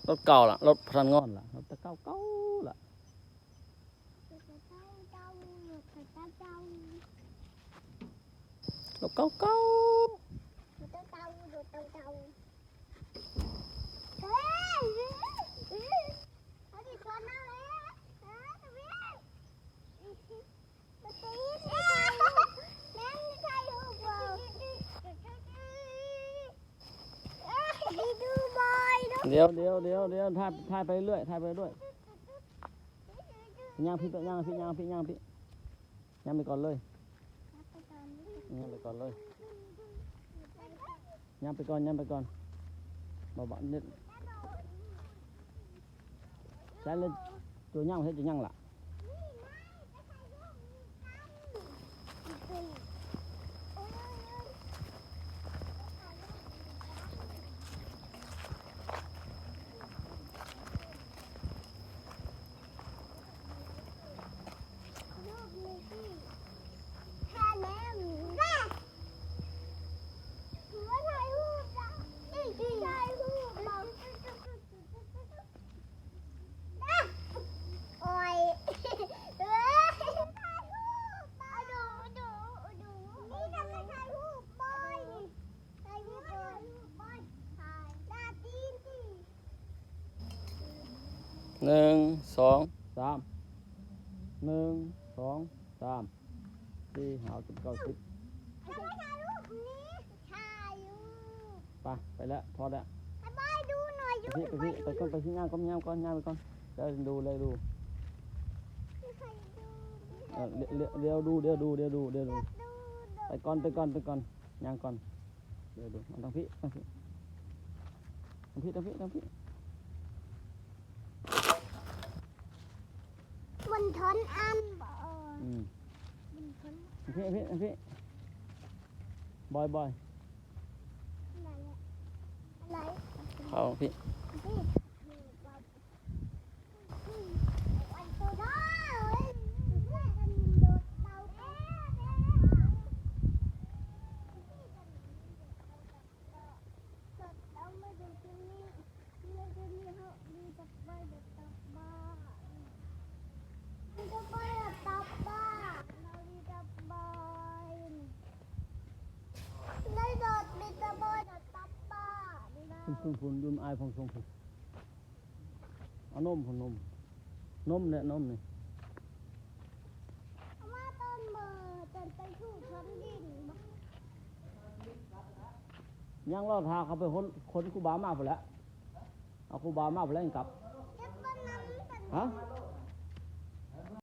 ລົດເກົ່າລະ ລົດພະນັກງານລະ ລົດແຕ່ເກົ່າເກົ່າລະ ລົດເກົ່າເກົ່າ. ດຽວ ດຽວ ດຽວ ດຽວ ຖ່າຍ ຖ່າຍໄປເລື້ອຍ ຖ່າຍໄປເລື້ອຍ. ຍ່າງພີ້ ຍ່າງພີ້ ຍ່າງພີ້ ຍ່າງພີ້ ຍ່າງໄປກ່ອນເລີຍ ຍ່າງໄປກ່ອນເລີຍ ຍ່າງໄປກ່ອນ ຍ່າງໄປກ່ອນ ບໍ່ ບໍ່ ໃຊ້ເລີຍ ຕົວຍ່າງເຮັດຫຍັງລະ? ໜຶ່ງ ສອງ ສາມ ໜຶ່ງ ສອງ ສາມ ສີ່ ຫ້າ ຫົກ ເຈັດ ແປດ ເກົ້າ ສິບ. ໄປ ໄປແລ້ວ ພໍແລ້ວ ໄປ ໄປ ໄປ ໄປກ່ອນ ໄປ ຍ່າງກ່ອນ ຍ່າງກ່ອນ ຍ່າງໄປກ່ອນ ແລ້ວດູ ແລ້ວດູ ເອີ ດຽວ ດຽວດູ ດຽວດູ ດຽວດູ ດຽວດູ ໄປກ່ອນ ໄປກ່ອນ ໄປກ່ອນ ຍ່າງກ່ອນ ດຽວດູ ມາທາງພີ້ ທາງພີ້ ທາງພີ້ ທາງພີ້ ທາງພີ້ ມັນທອນອັນບໍ່ ອືມ ມັນທອນ ທາງພີ້ ທາງພີ້ ທາງພີ້ ບອຍ ບອຍ ເຂົ້າພີ້. ພຸ້ນໆໆ ຢູ່ອ້າຍຝັ່ງຊົງພຸ້ນ ເອົານົມພຸ້ນ ນົມ ນົມແຫຼະ ນົມນີ້ ເອົາມາຕອນເມື່ອ ຕອນໄປຖູກພື້ນດິນບໍ່ ຍັງລໍຖ້າເຂົາໄປຄົ້ນ ຄົ້ນຄູບາມາພຸ້ນແຫຼະ ເອົາຄູບາມາພຸ້ນແຫຼະ ຍັງກັບ ເກັບຕົ້ນນັ້ນ ຮະ?